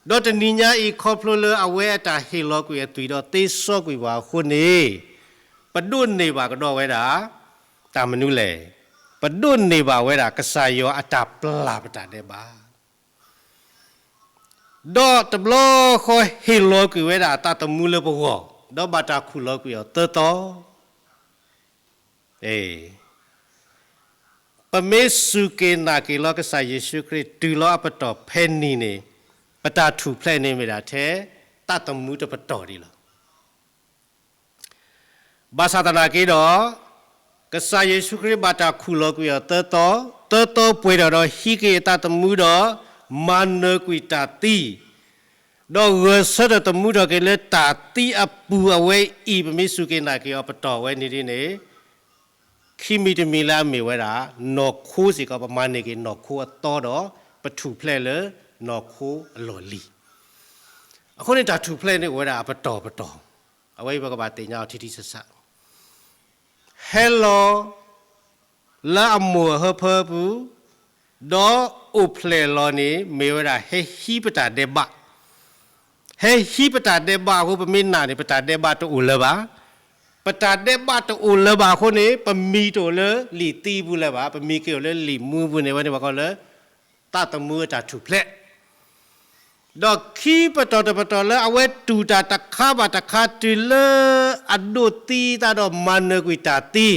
ဒီးတနံၤညါအံၤ ခီဖျိလၢအဝဲအတၢ်ဟ့ၣ်လီၤကွံာ်အသွံၣ်ဒီးသ့စီကွံာ်ပှၤအဃိန့ၣ်, ပဒိးန့ၢ်ဘၣ်ကဒီးဝဲဒၣ် တၢ်မနုၤလဲၣ်, ပဒိးန့ၢ်ဘၣ်ဝဲဒၣ်ကစၢ်ယွၤအတၢ်ပျၢ်ပတၢ်ဒဲးဘး ဒီးတဘျီဃီဟ့ၣ်လီၤကွံာ်ဝဲဒၣ်အသးသမူလၢပဂီၢ်, ဒီးဘၣ်တၢ်ခူၣ်လီၤကွံာ်အီၤသၢသီ. ပမ့ၢ်စူၢ်က့ၤနာ်က့ၤလီၤကစၢ်ယ့ၣ်ၡူးခရံာ် တုၤလီၤအပတီၢ်ဖဲန့ၣ်န့ၣ်, ပတၢ်ထူၣ်ဖျဲးန့ၣ်မ့ၢ်ဒၣ်ထဲသးသမူတပတီၢ်ဒံးလီၤ. ဘၣ်ဆၣ်သနာ်က့ဒီး, ကစၢ်ယ့ၣ်ၡူးခရံာ်ဘၣ်တၢ်ခူၣ်လီၤကွံာ်အီၤသၢသီ, သၢသီပှဲၤထီၣ်ဒီးဟံးက့ၤအသးသမူဒီး မၤနၢၤကွံာ်တၢ်သံ, ဒီးဂၢၢ်ဆၢထၢၣ်သမူထီၣ်က့ၤလၢတၢ်သံအပူၤအဝဲအံၤ ပမ့ၢ်စူၢ်က့ၤနာ်က့ၤအီၤပတီၢ်ဝဲန့ၣ်ဒ်န့ၣ်, ခံမံၤတမံၤလၢအမ့ၢ်ဝဲဒၣ် နီၢ်ခိစ့ၢ်ကီး ပမၤန့ၢ်က့ၤနီၢ်ခိအသီဒီး ပထူၣ်ဖျဲးလၢနီၢ်ခိအလီၢ်လံၤ. အဃိန့ၣ်တၢ်ထူၣ်ဖျဲးန့ၣ်အိၣ်ဝဲဒၣ်အပတီၢ်ပတီၢ်, အဝဲအံၤပကဘၣ်သ့ၣ်ညါအီၤထံထံဆးဆး ဟဲလီၤလၢအမိၢ်အဟၢဖၢပူၤ, ဒီးအိၣ်ဖျဲၣ်လီၤန့ၣ် မ့ၢ်ဝဲဒၣ်ဟဲဟံးပတၢ်ဒဲးဘး, ဟဲဟံးပတၢ်ဒဲးဘးအဃိ ပမ့ၢ်နာ်န့ၣ် ပတၢ်ဒဲးဘးတအိၣ်လၢၤဘၣ်, ပတၢ်ဒဲးဘးတအိၣ်လၢၤဘၣ်အဃိန့ၣ် ပမံၤတအိၣ်လၢလံာ်သံပူၤလၢၤဘၣ်, ပမံၤက့ၤအိၣ်လၢလံာ်မူပူၤန့ၣ် အဝဲန့ၣ်ပှၤကိးလၢ သးသမူအတၢ်ထူၣ်ဖျဲး ဒီးခံပတီၢ်တပတီၢ်လၢအဝဲတူၢ်တၢ်တခါဘၣ်တခါတုၤလၢအဒိးသံသးဒီးမၤနၢၤကွံာ်တၢ်သံ,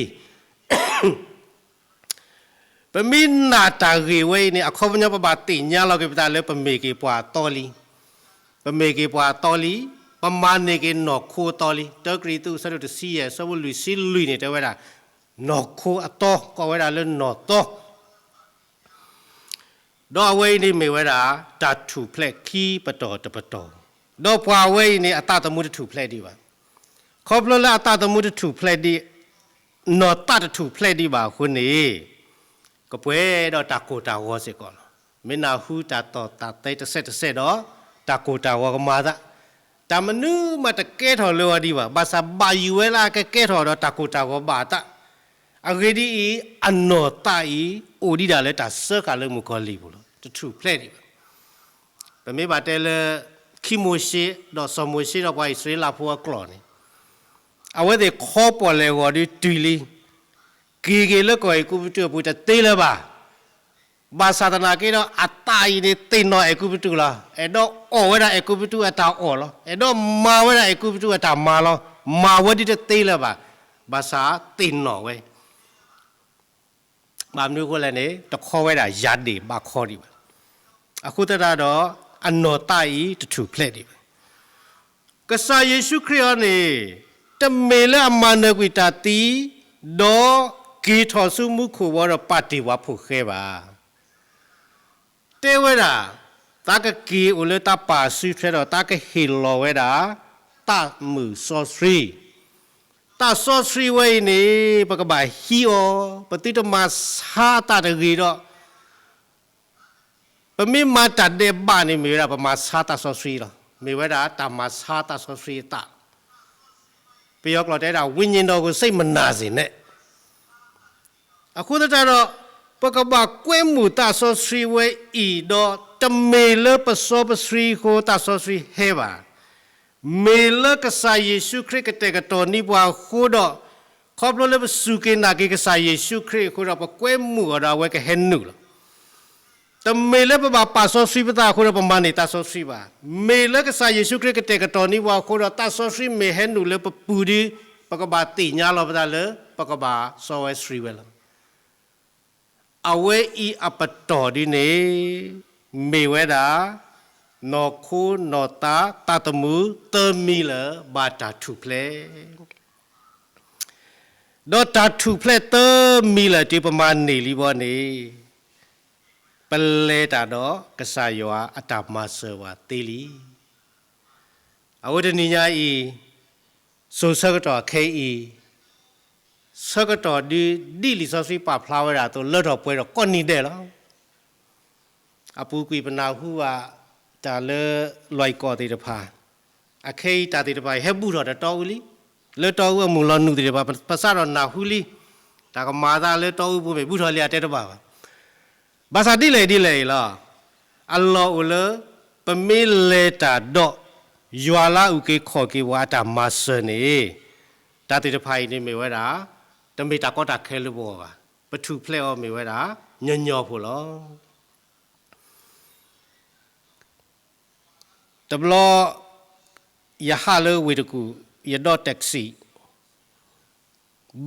ပမ့ၢ်နာ်တၢ်ဂ့ၢ်ဝဲအံၤန့ၣ် အခီပညီပဘၣ်သ့ၣ်ညါလီၤက့ၤပသးလၢပမ့ၢ်က့ၤပှၤအသီလံ, ပမ့ၢ်က့ၤပှၤအသီလံ, ပမၤန့ၢ်က့ၤနီၢ်ခိအသီလံ. တၢကရံၣ်သူး အဆၢဒိၣ်တဆံယဲၢ် အဆၢဖိလွံၢ်ဆံလွံၢ်န့ၣ် တဲဝဲဒၣ် နီၢ်ခိအသီ ကိးဝဲဒၣ်လၢနီၢ်သီ ဒီးအဝဲအံၤန့ၣ်မ့ၢ်ဝဲဒၣ် တၢ်ထူၣ်ဖျဲးခံပတီၢ်တပတီၢ်, ဒီးပှၤအဝဲအံၤန့ၣ် အသးသမူတထူၣ်ဖျဲးဒံးဘၣ်. ခီဖျိလၢအသးသမူတထူၣ်ဖျဲးဒံး, နီၢ်သးတထူၣ်ဖျဲးဒံးဘၣ်အဃိန့ၣ်, ကပှဲၤဒီးတၢ်ကိၢ်တၢ်ဂီၤစ့ၢ်ကီးလီၤ. မ့ၢ်နၢ်ဟူတၢ်သီၣ်တၢ်သဲတစဲးတစဲးဒီး တၢ်ကိၢ်တၢ်ဂီၤကမၤသး, တၢ်မနုၤမးတကဲထီၣ်လၢအီၤဒံးဘၣ်. ဘၣ်ဆၣ်ဘၣ်ယိၣ်ဝဲလၢအကကဲထီၣ်ဒီးတၢ်ကိၢ်တၢ်ဂီၤဘၣ်အသး, အဂ့ၢ်ဒ်အံၤ, အနီၢ်သးအံၤ အိၣ်ဒံးဒၣ်လၢတၢ်စၢဃာ်လၢမုၣ်ကီၤလံၢ်ပူၤလီၤ. တထူၣ်ဖျဲးဒံးဘၣ်. ပမ့ၢ်ဘၣ်တဲလၢ ခံမိၤၡ့ ဒီးစီၤမိၤၡ့ဒီးပှၤအံၣ်စရ့လးဖိအကျိာ်န့ၣ်, အဝဲသ့ၣ်ခီပီၣ်လဲၣ်ဂီၤဒုးတုၤလံ, က့ၤက့ၤလၢကီၢ်အဲၤကူပတူးအပူၤတသ့လၢၤဘၣ်. ဘၣ်ဆၣ်သနာ်က့ဒီး အသးအံၤန့ၣ်သ့ၣ်နီၣ်အဲၤကူပတူးလီၤ. အဲၣ်ဒိးအီၣ်ဝဲဒၣ်အဲၤကူပတူးအတၢ်အီၣ်လီၤ. အဲၣ်ဒိးမၤဝဲဒၣ်အဲၤကူပတူးအတၢ်မၤလီၤ. မၤဝဲဒ်တသ့လၢၤဘၣ်. ဘၣ်ဆၣ်သ့ၣ်နီၣ်ဝဲ ဘၣ်မနုၤအဃိလဲၣ်န့ၣ် တခီဝဲဒၣ်ယၤဒ့ၣ်ဘၣ်ခီဒံးဘၣ်. အဃိသတးဒီး အနီၢ်သးအံၤတထူၣ်ဖျဲးဒံးဘၣ်. ကစၢ်ယ့ၣ်ၡူးခရံာ်အံၤန့ၣ် တမ့ၢ်လၢအမၤနၢၤကွံာ်တၢ်သံ, ဒီးက့ၤထီၣ်ဆူမူခိၣ်ဘီဒီးပာ်တ့ၢ်ပှၤဖိၣ်ဃဲဘၣ်. တဲဝဲဒၣ်, သးကက့ၤအိၣ်လၢသးပၢ်စုထွဲဒီး သးကဟ့ၣ်လီၤဝဲဒၣ် သးမုာ်စီဆှံ, သးစီဆှံဝဲအံၤန့ၣ် ပကဘၣ်ဟံးအီၤ, ပသုတမၤဆါသးတဂ့ၤဒီး ပမ့ၢ်မၤတၢ်ဒဲးဘးန့ၣ် မ့ၢ်ဝဲဒၣ်ပမၤဆါသးစီဆှံလီၤ. မ့ၢ်ဝဲဒၣ်တၢ်မၤဆါသးစီဆှံအသးလီၤ. ပယီၤကျိာ်တဲဒၣ် ဝိညာဉ်တော်ကို စိတ်မနာစေနဲ့. အဃိသတးဒီး ပကဘၣ်ကွဲမုာ်သးစီဆှံဝဲအံၤဒီး တမ့ၢ်လၢပစီပဆှံအဃိသးစီဆှံဟဲဘၣ်. မ့ၢ်လၢကစၢ်ယ့ၣ်ၡူးခရံာ်ကတဲာ်ကတီၤန့ၢ်ပှၤအဃိဒီး ခီဖျိလၢပစူၢ်က့ၤနာ်က့ၤကစၢ်ယ့ၣ်ၡူးခရံာ်အဃိဒီး ပကွဲမုာ်အီၤဒီးအဝဲကဟဲနုာ်လီၤ. တမ့ၢ်လၢပဘၣ်ပာ်စီဆှံပသးအဃိဒီး ပမၤန့ၢ်သးစီဆှံဘၣ်. မ့ၢ်လၢကစၢ်ယ့ၣ်ၡူးခရံာ်ကတဲာ်ကတီၤန့ၢ်ပှၤအဃိဒီး သးစီဆှံမ့ၢ်ဟဲနုာ်လၢပပူၤဒီး ပကဘၣ်သ့ၣ်ညါလီၤပသးလၢ ပကဘၣ်စီဝဲဆှံဝဲလီၤ. အဝဲအံၤအပတီၢ်ဒ်န့ၣ် မ့ၢ်ဝဲဒၣ် နီၢ်ခိနီၢ်သး သးသမူသၢမံၤလၢာ် ဘၣ်တၢ်ထူၣ်ဖျဲး ဒီးတၢ်ထူၣ်ဖျဲးသၢမံၤလၢာ်တုၤပမၤန့ၢ်လံဘီန့ၣ် ပလဲၤတၢ်ဒီးကစၢ်ယွၤအတၢ်မၤစၢၤဝဲသ့လံ. အဝဲတနံၤညါအံၤ စိၤဆၢကတီၢ်ခဲအံၤ ဆၢကတီၢ်ဒ် ဒ်လံာ်စီဆှံပာ်ဖျါဝဲဒၣ်အသိး လၢထီၣ်ပှဲၤထီၣ်ကိးနံၤဒဲးလီၤ. အပူၤကွံာ်ပနၢ်ဟူဘၣ်တၢ်လၢလွဲၢ်ကီၢ်သ့ၣ်တဖၣ်, အခဲအံၤတၢ်သ့ၣ်တဖၣ်အံၤ ဟဲဘူးထီၣ်တတီအူလံ. လၢတီအူအမုၢ်လီၤနုာ်သ့ၣ်တဖၣ် ပစးထီၣ်နၢ်ဟူလံ. တၢ်ကမၤအသးလၢတီအူပူၤမ့ၢ်ဘူးထီၣ်လံအတဲတဘၣ်ဘၣ်. ဘၣ်ဆၣ်ဒ်လဲၣ်ဒ်လဲၣ်အံၤလီၤ. အလီၢ်အိၣ်လၢ ပမ့ၢ်လဲၤတၢ်ဒီး ယွၤလၢအအုၣ်က့ၤခီၣ်က့ၤပှၤအတၢ်မၤစၢၤန့ၣ် တၢ်သ့ၣ်တဖၣ်အံၤန့ၣ်မ့ၢ်ဝဲဒၣ် တမ့ၢ်တၢ်ကီတၢ်ခဲလၢပဂီၢ်ဘၣ်. ပထူၣ်ဖျဲးအီၤမ့ၢ်ဝဲဒၣ် ညီညီဖိလီၤ. တဘျီ ယဟးလၢဝ့ၢ်တကူၣ် ယဒိး taxi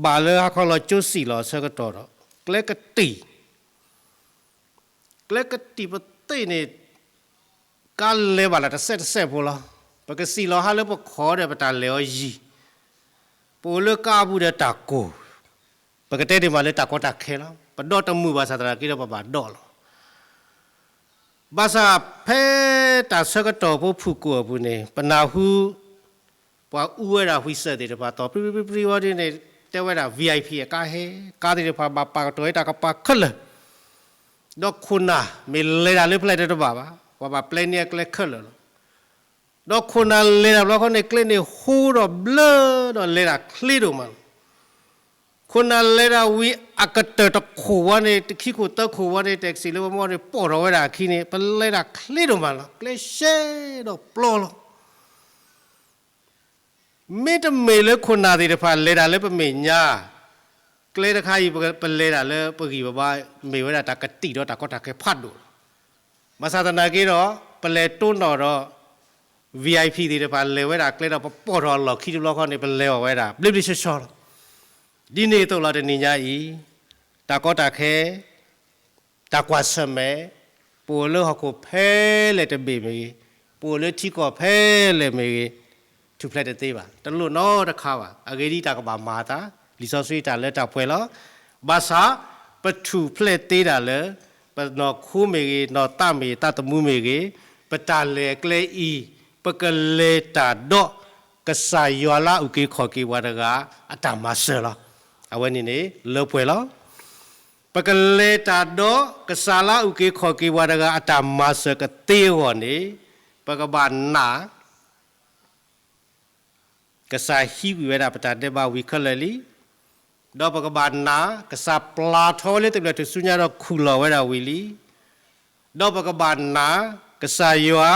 ဘၣ်လၢဟါခီလီၤကၠိစံၣ်လီၤအဆၢကတီၢ်ဒီး ကျဲကတံၢ် ကျဲကတံၢ်ပသ့ၣ်န့ၣ် ကါလဲၤဘၣ်လၢတစဲးတစဲးဖိလီၤ. ပကစံၣ်လီၤဟါလၢပခီၣ်ဒီးပတၢ်လဲၤအီၤယံၤ, ပအိၣ်လၢကါအပူၤဒီးတၢ်ကိၢ်, ပကတဲဒ်မးလၢတၢ်ကီတၢ်ခဲလီၤ. ပဒိးတမုာ်ဘၣ်ဆၣ်သနာ်က့ဒီးပဘၣ်ဒိးလီၤ. ဘၣ်ဆၣ်ဖဲတၢ်ဆၢကတီၢ်ဖိဖုၣ်ကိာ်အပူၤန့ၣ် ပနၢ်ဟူ ပှၤအူဝဲဒၣ်ဝံစၢၣ်သ့ၣ်တဖၣ် သီၣ်ပြံပြံပြံဝဲဒ်န့ၣ် တဲဝဲဒၣ် VIP အကါဟဲ, ကါသ့ၣ်တဖၣ်ဘၣ်ပာ်ကတီၢ်ဝဲတၢ်ကပၤခဲလၢာ်, ဒီးခိၣ်နၢ်မ့ၢ်လဲၤတၢ်လၢဖဲလဲၣ်တဘၣ်ဘၣ်, ပှၤဘၣ်ပျဲန့ၢ်အကျဲခဲလၢာ်လီၤ. ဒီးခိၣ်နၢ်လဲၤတၢ်ဘျီခီန့ၣ် ကျဲန့ၣ်ဟူဒီးဘျၢဒီးလဲၤတၢ်ချ့ဒိၣ်မးလီၤ. ခိၣ်နၢ်လဲၤတၢ်ဝံၤအကတၢၢ်တခိၣ်ဝဲန့ၣ် တခံခိၣ်သၢခိၣ်ဝဲန့ၣ် taxi လၢပမ့ၢ်န့ၣ် ပိာ်ထီၣ်ဝဲဒၣ်အခံန့ၣ် ပလဲၤတၢ်ချ့ဒိၣ်မးလီၤ. ကျဲရှဲဒီးပျီလီၤ. မ့တမ့ၢ်လၢခိၣ်နၢ်သ့ၣ်တဖၣ်လဲၤတၢ်လၢပမဲာ်ညါ, ကျဲတခါအံၤ ပလဲၤတၢ်လၢပဂံၢ်ပဘါ မ့ၢ်ဝဲဒၣ်တၢ်ကတံာ်ဒီးတၢ်ကီတၢ်ခဲဖးဒိၣ်လီၤ. ဘၣ်ဆၣ်သနာ်က့ဒီး ပလဲၤတိၢ်နီၣ်ဒီး VIP သ့ၣ်တဖၣ်လဲၤဝဲဒၣ်ကျဲဒီး ပပိာ်ထီၣ်အလီၢ်ခံတဘျီဃီန့ၣ် ပလဲၤအီၤဝဲဒၣ် ဘျ့ဘျ့ဆှီဆှီလီၤ. ဒ်န့ၣ်အသိးလီၤ တနံၤညါအံၤ တၢ်ကီတၢ်ခဲ တၢ်ကွၢ်ဆၢၣ်မဲာ်, ပအိၣ်လၢဟီၣ်ခိၣ်ဖဲလဲၣ်တဘ့ၣ်မ့ၢ်ဂ့ၤ, ပအိၣ်လၢထံကီၢ်ဖဲလဲၣ်မ့ၢ်ဂ့ၤ, ထူၣ်ဖျဲးတသ့ဘၣ်. တလိၣ်နီတခါဘၣ်. အဂ့ၢ်ဒ်အံၤ တၢ်ကဘၣ်မၤအသး လံာ်စီဆှံတၢ်လၢတၢ်ပှဲၤလီၤ. ဘၣ်ဆၣ် ပထူၣ်ဖျဲးသ့ဒၣ်လၢ ပနီၢ်ခိမ့ၢ်ဂ့ၤ, နီၢ်သးမ့ၢ်ဂ့ၤ, သးသမူမ့ၢ်ဂ့ၤ, ပတၢ်လဲၤကျဲအံၤ ပကလဲၤတၢ်ဒီး ကစၢ်ယွၤလၢအအုၣ်က့ၤခီၣ်က့ၤပှၤတဂၤ အတၢ်မၤစၢၤလီၤ. အဝဲန့ၣ်န့ၣ် လၢပှဲၤလီၤ. ပကလဲၤတၢ်ဒီးကစၢ်လၢအအုၣ်က့ၤခီၣ်က့ၤပှၤတဂၤအတၢ်မၤစၢၤကသ့အဂီၢ်န့ၣ် ပကဘၣ်နာ် ကစၢ်ဟံးကွံာ်ဝဲဒၣ်ပတၢ်ဒဲးဘးဝံၤခဲလၢာ်လံ. ဒီးပကဘၣ်နာ် ကစၢ်ပျၢ်ထီၣ်ဝဲလၢသဘျ့ထူၣ်စုညါဒီးခူၣ်လီၤဝဲဒၣ်ဝံၤလံ. ဒီးပကဘၣ်နာ် ကစၢ်ယွၤ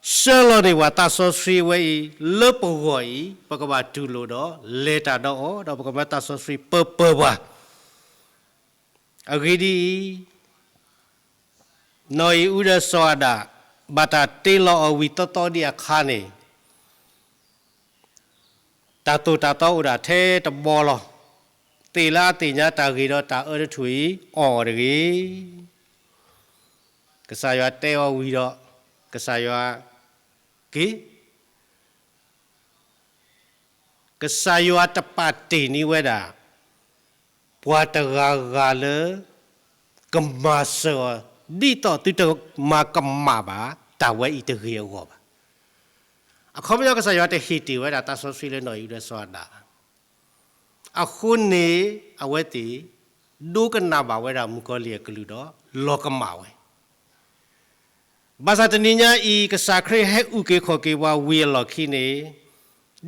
ဆှၢလီၤန့ၢ်ပှၤသးစီဆှံအဝဲအံၤ လၢပဂီၢ်အံၤ ပကဘၣ်တူၢ်လိာ်ဒီး လဲၤတၢ်ဒီးအီၤ ဒီးပကမၢသးစီဆှံပၢပၢၢ်ပှၤ. အဂ့ၢ်ဒ်အံၤ, နီၢ်အံၤအူဒီးစီၤအၤဒၣ် ဘၣ်တၢ်တ့လီၤအီၤဝံၤသီသီဒံးအခါန့ၣ် တၢ်သိၣ်တၢ်သီအိၣ်ဒၣ်ထဲတဘီလီၤ. သ့ၣ်လၢအသ့ၣ်ညါတၢ်ဂ့ၤဒီးတၢ်အၢတထူၣ်အံၤ အီၣ်အီၤတဂ့ၤ. ကစၢ်ယွၤတဲအီၤဝံၤဒီး ကစၢ်ယွၤက့ၤ ကစၢ်ယွၤတပာ်တ့ၢ်န့ၢ်ဝဲဒၣ် ပှၤတဂၤဂၤလၢ ကမၤစၢၤအီၤ ဒ်သိးသုတမၤကမၣ်ဘၣ် တၢ်ဝဲအံၤတဂ့ၤအဂီၢ်ဘၣ်. အခီပညီကစၢ်ယွၤတဟ့ၣ်တ့ၢ်ဝဲဒၣ်သးစီဆှံလၢနီၢ်အံၤအူဒီးစီၤအၤဒၣ် အဃိန့ၣ် အဝဲသ့ၣ် ဒိကနၣ်ဘၣ်ဝဲဒၣ်မုၣ်ကီၤလံၢ်အကလုၢ်ဒီး လီၤကမၣ်ဝဲ ဘၣ်ဆၣ်တနံၤညါအံၤ ကစၢ်ခရံာ်ဟဲအုၣ်က့ၤခီၣ်က့ၤပှၤဝံၤအလီၢ်ခံန့ၣ်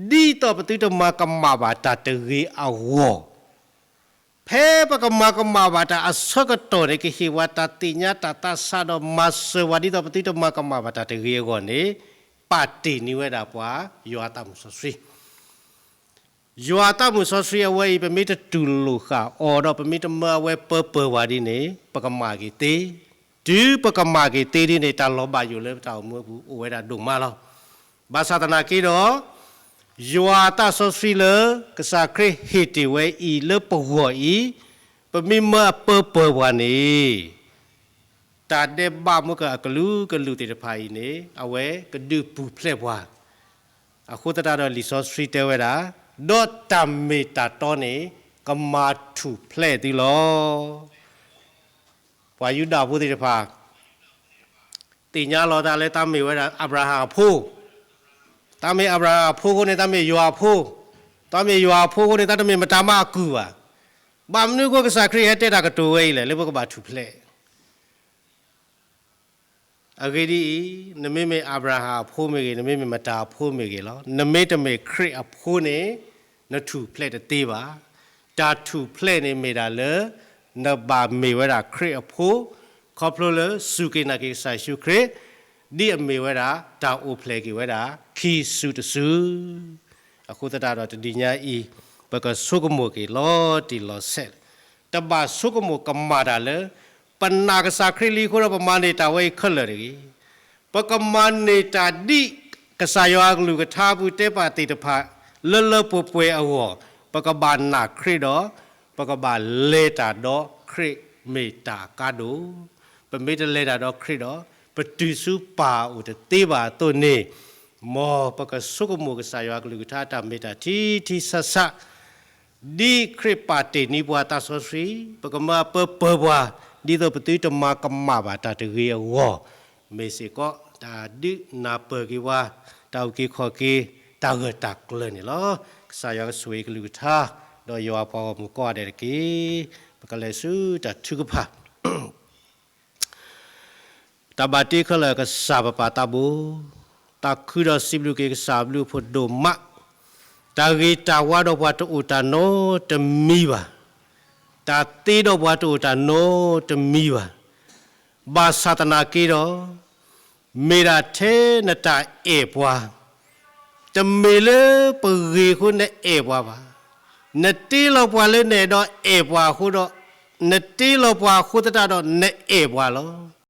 ဒ်သိးပသုတမၤကမၣ်ဘၣ်တၢ်တဂ့ၤအဂီၢ်, ဖဲပကမၤကမၣ်ဘၣ်တၢ်အဆၢကတီၢ်န့ၣ် ကဟ့ၣ်ပှၤတၢ်သ့ၣ်ညါတၢ်သးဆးဒီးမၤစၢၤပှၤဒ်သိးပသုတမၤကမၣ်ဘၣ်တၢ်တဂ့ၤအဂီၢ်န့ၣ် ပာ်တ့ၢ်န့ၢ်ဝဲဒၣ်ပှၤ ယွၤအသးမုၣ်စီဆှံ ယွၤအသးမုၣ်စီဆှံအဝဲအံၤ ပမ့ၢ်တတူၢ်လိာ်ဃာ်အီၤဒီး ပမ့ၢ်တမၢအဝဲပၢပၢၢ်ပှၤဒ်န့ၣ် ပကမၣ်က့ၤသ့. တုၤပကမၣ်က့ၤသ့ဒ်န့ၣ် တၢ်လီၤဘၣ်ယိၣ်လၢပတၢ်အိၣ်မူအပူၤ အိၣ်ဝဲဒၣ်ဒိၣ်မးလီၤ. ဘၣ်ဆၣ်သနာ်က့ဒီး ယွၤအသးစီဆှံလၢ ကစၢ်ခရံာ်ဟ့ၣ်တ့ၢ်ဝဲအံၤလၢပဂီၢ်အံၤ ပမ့ၢ်မၢအပၢပၢၢ်ပှၤန့ၣ် တၢ်ဒဲးဘးမ့ၢ်ကအကလုာ်ကလုာ်သ့ၣ်တဖၣ်အံၤန့ၣ် အဝဲကဒုးပူၤဖျဲးပှၤ. အဃိသတးဒီးလံာ်စီဆှံတဲဝဲဒၣ်, ဒီးတၢ်မ့ၢ်တၢ်တီန့ၣ် ကမၤထူၣ်ဖျဲးသုလီၤ. ပှၤယူဒၤဖိသ့ၣ်တဖၣ် သ့ၣ်ညါလီၤသးလၢတၢ်မ့ၢ်ဝဲဒၣ်အၤဘြၤဟၣ်အဖိ, တၢ်မ့ၢ်အၤဘြၤဟၣ်အဖိအဃိန့ၣ် တၢ်မ့ၢ်ယွၤအဖိ, တၢ်မ့ၢ်ယွၤအဖိအဃိန့ၣ် တၢ်တမ့ၢ်မတၤမးအကုၢ်ဘၣ်. ဘၣ်မနုၤအဃိကစၢ်ခရံာ်ဟဲတဲတၢ်ကတိၤဝဲအံၤလဲၣ် လၢပကဘၣ်ထူၣ်ဖျဲး အဂ့ၢ်ဒ်အံၤ, နမ့မ့ၢ်အၤဘြၤဟၣ်အဖိမ့ၢ်ဂ့ၤ, နမ့မ့ၢ်မတၤအဖိမ့ၢ်ဂ့ၤလီၤ. နမ့တမ့ၢ်ခရံာ်အဖိန့ၣ် နထူၣ်ဖျဲးတသ့ဘၣ်. တၢ်ထူၣ်ဖျဲးန့ၣ်မ့ၢ်ဒၣ်လၢ နဘၣ်မ့ၢ်ဝဲဒၣ်ခရံာ်အဖိ, ခီဖျိလၢစူၢ်က့ၤနာ်က့ၤကစၢ်ယ့ၣ်ၡူးခရံာ်, ဒ်အမ့ၢ်ဝဲဒၣ်တၢ်အိၣ်ဖျဲၣ်က့ၤဝဲဒၣ် ခံစုတစု အဃိသတးဒီးတနံၤညါအံၤ, ပကဆိကမိၣ်က့ၤလီၤတံၢ်လီၤဆဲး, တဘၣ်ဆိကမိၣ်ကမၣ်တၢ်လၢ ပနာ်ကစၢ်ခရံာ်လံအဃိဒီး ပမၤန့ၢ်တၢ်ဝဲအံၤခဲလၢာ်တဂ့ၤ. ပကမၤန့ၢ်တၢ်ဒ်ကစၢ်ယွၤအကလုၢ်ကထါအပူၤတဲပာ်သ့ၣ်တဖၣ် လၢလၢပှဲၤပှဲၤအဂီၢ်, ပကဘၣ်နာ်ခရံာ်ဒီး ပကဘၣ်လဲၤတၢ်ဒီးခရံာ်မ့ၢ်တၢ်အကါဒိၣ်. ပမ့ၢ်တလဲၤတၢ်ဒီးခရံာ်ဒီး ပတုၤဆူပၢ်အအိၣ်တသ့ဘၣ်အသိးန့ၣ်, မ်ပကဆိကမိၣ်ကစၢ်ယွၤအကလုၢ်ကထါတၢ်မ့ၢ်တၢ်ထံထံဆးဆး ဒ်ခရံာ်ပာ်တ့ၢ်န့ၢ်ပှၤသးစီဆှံ, ပကမၤပၢပၢၤပှၤ ဒ်သိးပသုတမၤကမၣ်ဘၣ်တၢ်တဂ့ၤအဂီၢ်, မ့ၢ်စ့ၢ်ကီး တၢ်ဒုးနၢ်ပၢၢ်က့ၤပှၤ, တၢ်အုၣ်က့ၤခီၣ်က့ၤ တၢ်ဂၢၢ်တၢ်ကျၢၤန့ၣ်လီၤ. ကစၢ်ယွၤကဆိၣ်ဂ့ၤကလုၢ်ကထါ, ဒီးယွၤအပှၤဂီၢ်မုၢ်ကိးဂၤဒဲးတက့ၢ်. ပကလဲၤဆူတၢ်ထုကဖၣ် တၢ်ဘၣ်တ့ခဲလၢာ်ကစၢ်ပပၢ်သးဘိ, သးခုဒီးစံးဘျုးက့ၤကစၢ်အဘျုးအဖှိၣ်ဒိၣ်မး, တၢ်ဂ့ၤတၢ်ဝါဒီးပှၤတအိၣ်တၢ်နီတမံၤဘၣ်, တၢ်သ့ဒီးပှၤတအိၣ်တၢ်နီတမံၤဘၣ်. ဘၣ်ဆၣ်သနာ်က့ဒီး, မ့ၢ်ဒၣ်ထဲနတၢ်အဲၣ်ပှၤ, တမ့ၢ်လၢပဂ့ၤအဃိနအဲၣ်ပှၤဘၣ်. နတ့လီၤပှၤလၢနအဲၣ်ဒီးအဲၣ်ပှၤအဃိဒီး, နတ့လီၤပှၤအဃိသတးဒီးနအဲၣ်ပှၤလီၤ.